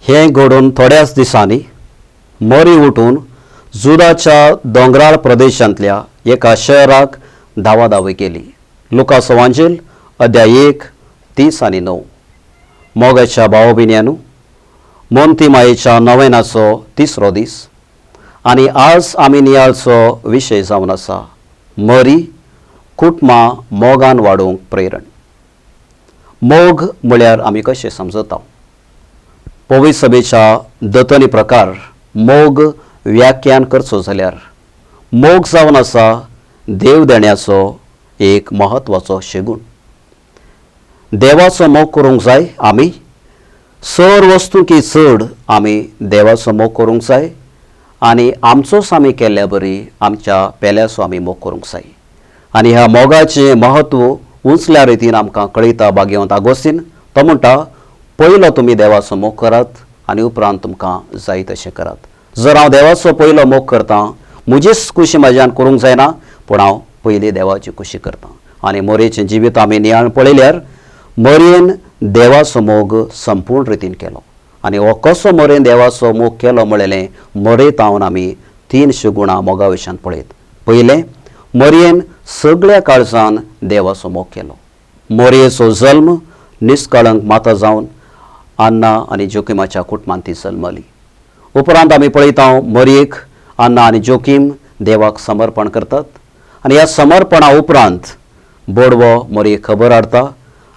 हें घडून थोड्याच दिसांनी मरी उठून जुदाच्या दोंगराळ प्रदेशांतल्या एका शहराक धांवाधावी केली. लुकास वांजेल अध्याय 1 30 आनी 9. मोगाच्या भाव भयण्यांनो, मोंती मायेच्या नवेनाचो तिसरो दीस आनी आज आमी नियाळचो विशय जावन आसा मरी कुटुंबां मोगान वाडोवंक प्रेरण. मोग म्हळ्यार आमी कशें समजता? पवित्र सभेच्या दतनी प्रकार मोग व्याख्यान करचो जाल्यार मोग जावन आसा देव देण्याचो एक म्हत्वाचो शेगूण. देवाचो मोग करूंक जाय आमी, सर वस्तू की चड आमी देवाचो मोग करूंक जाय आनी आमचोच आमी केल्ल्या बरी आमच्या पेल्याचो आमी मोग करूंक जाय. आनी ह्या मोगाचें म्हत्व उंचल्या रितीन आमकां कळयता भाग्यवंत आगोस्तीन. तो म्हणटा, पयलो तुमी देवाचो मोग करात आनी उपरांत तुमकां जाय तशें करात. जर हांव देवाचो पयलो मोग करतां, म्हजीच खुशी म्हज्यान करूंक जायना, पूण हांव पयलीं देवाची खुशी करतां. आनी मोरयेचें जिवीत आमी नियाळ पळयल्यार मोरयेन देवाचो मोग संपूर्ण रितीन केलो. आनी हो कसो मोरयेन देवाचो मोग केलो म्हणलें मोरयतावन आमी 3 गुणां मोगा विशयान पळयत. पयलें, मोरयेन सगळ्या काळजान देवाचो मोग केलो. मोरयेचो जल्म निस्कळंक माता जावन अन्ना आनी जोकीमाच्या कुटुंबांत ती जल्मली. उपरांत आमी पळयता मोरयेक अन्ना आनी जोकीम देवाक समर्पण करतात आनी ह्या समर्पणा उपरांत बोडवो मोरयेक खबर हाडटा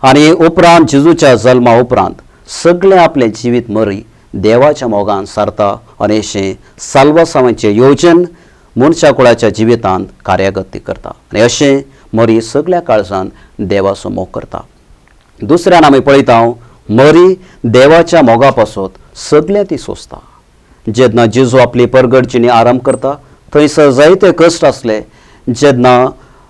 आनी उपरांत जेजूच्या जल्मा उपरांत सगळें आपलें जिवीत मरी देवाच्या मोगान सारता आनी अशें साल्वासांवाचें योजन मनशा कुळाच्या जिवितांत कार्यागती करता आनी अशें मरी सगळ्या काळजान देवाचो मोग करता. दुसऱ्यान आमी पळयता मरी देवाच्या मोगा पासत सगळें ती सोंसता. जेन्ना जेजू आपली परगटजिणी आरंभ करता थंयसर जायते कश्ट आसले. जेन्ना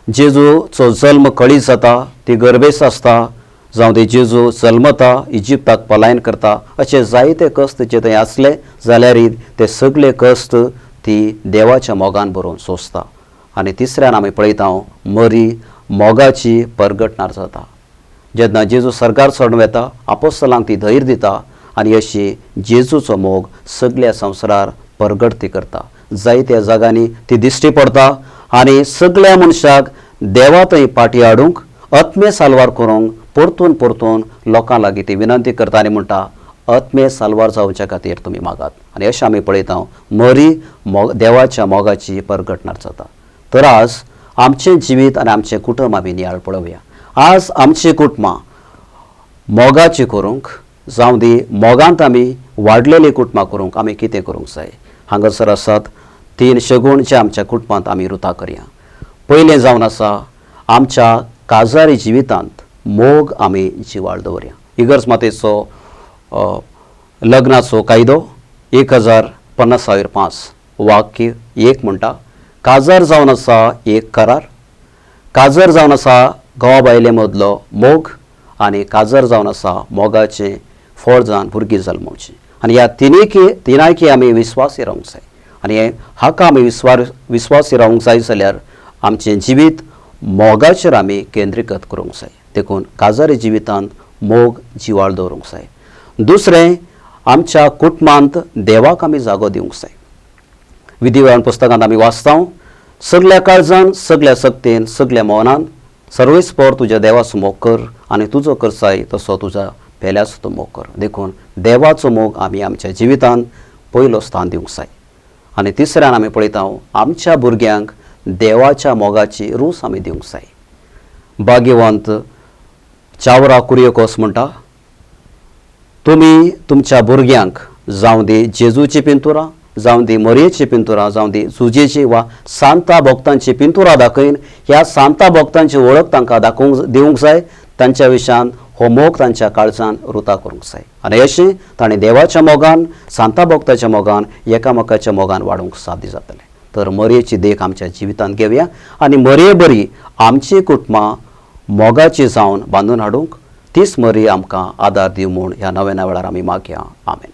जेजूचो जल्म कळीत जाता, ती गर्भेस्त आसता, जावं ती जेजू जल्मता, इजिप्ताक पलायन करता, अशे जायते कश्ट जे थंय आसले जाल्यारय ते सगळे कश्ट ती देवाच्या मोगान बरोवन सोंसता. आनी तिसऱ्यान आमी पळयता मरी मोगाची परगटणार जाता. जेन्ना जेजू सर्गार चडून वता आपोस्तलांक ती धैर्य दिता आनी अशी जेजूचो मोग सगळ्या संवसारार परगटती करता. जायत्या जागांनी ती दिश्टी पडता आनी सगळ्या मनशाक देवा थंय पाटी हाडूंक आत्मे साल्वार करूंक परतून परतून लोकां लागीं ती विनंती करता आनी म्हणटा, आत्मे साल्वार जावच्या खातीर तुमी मागात. आनी अशें आमी पळयता मरी मोग देवाच्या मोगाची परगटणार जाता. तर आज आमचें जिवीत आनी आमचें कुटुंब आमी नियाळ पळोवया. आज आमचीं कुटुंबां मोगाची करूंक जावं दी, मोगांत आमी वाडलेलीं कुटुंबां करूंक आमी कितें करूंक जाय? हांगासर आसात 3 शगूण जे आमच्या कुटुंबांत आमी रुता करया. पयलें जावन आसा आमच्या काजारी जिवितांत मोग आमी जिवाळ दवरया. इगर्ज मातेचो लग्नाचो कायदो 1050 वाक्य 1 म्हणटा, काजार जावन आसा एक करार, काजार जावन आसा घोवा बायले मदलो मोग आनी काजार जावन आसा मोगाचें फळ जावन भुरगीं जल्मोवचीं. आनी ह्या तिनायकी आमी विस्वासी रावंक जाय. आनी हाका आमी विस्वासी रावंक जाय जाल्यार आमचें जिवीत मोगाचेर आमी केंद्रीकृत करूंक जाय. देखून काजारी जिवितांत मोग जिवाळ दवरूंक जाय. दुसरें, आमच्या कुटुंबांत देवाक आमी जागो दिवंक जाय. विधिवरण पुस्तकांत आमी वाचता, सगल्या काळजान, सगल्या सक्तेन, सगल्या मनान सर्वेस्पर तुज्या देवाचो मोग कर आनी तुजो करसाय तसो तुज्या पेल्याचो तूं मोग कर. देखून देवाचो मोग आमी आमच्या जिवितांत पयलो स्थान दिवंक जाय. आनी तिसऱ्यान आमी पळयता आमच्या भुरग्यांक देवाच्या मोगाची रूच आमी दिवंक जाय. भाग्यवंत चावरा कुरियकोस म्हणटा, तुमी तुमच्या भुरग्यांक जावं दी जेजूची पिंतुरां, जावं दी मोरयेची पिंतुरां, जावं दी जुजेची वा सांता भक्तांची पिंतुरां दाखयन. ह्या सांता भक्तांची वळख तांकां दाखोवंक दिवंक जाय. तांच्या विशयान हो मोग तांच्या काळजान रुता करूंक जाय. आनी अशें ताणें देवाच्या मोगान, सांता भक्ताच्या मोगान, एकामेकाच्या मोगान वाडोवंक साध्य जातलें. तर मोरयेची देख आमच्या जिवितांत घेवया आनी मोरये बरी आमची कुटुंबां मोगाची जावन बांदून हाडूंक तीच मरी आमकां आदार दिवं म्हूण ह्या नव्या वेळार आमी मागया. आमेन.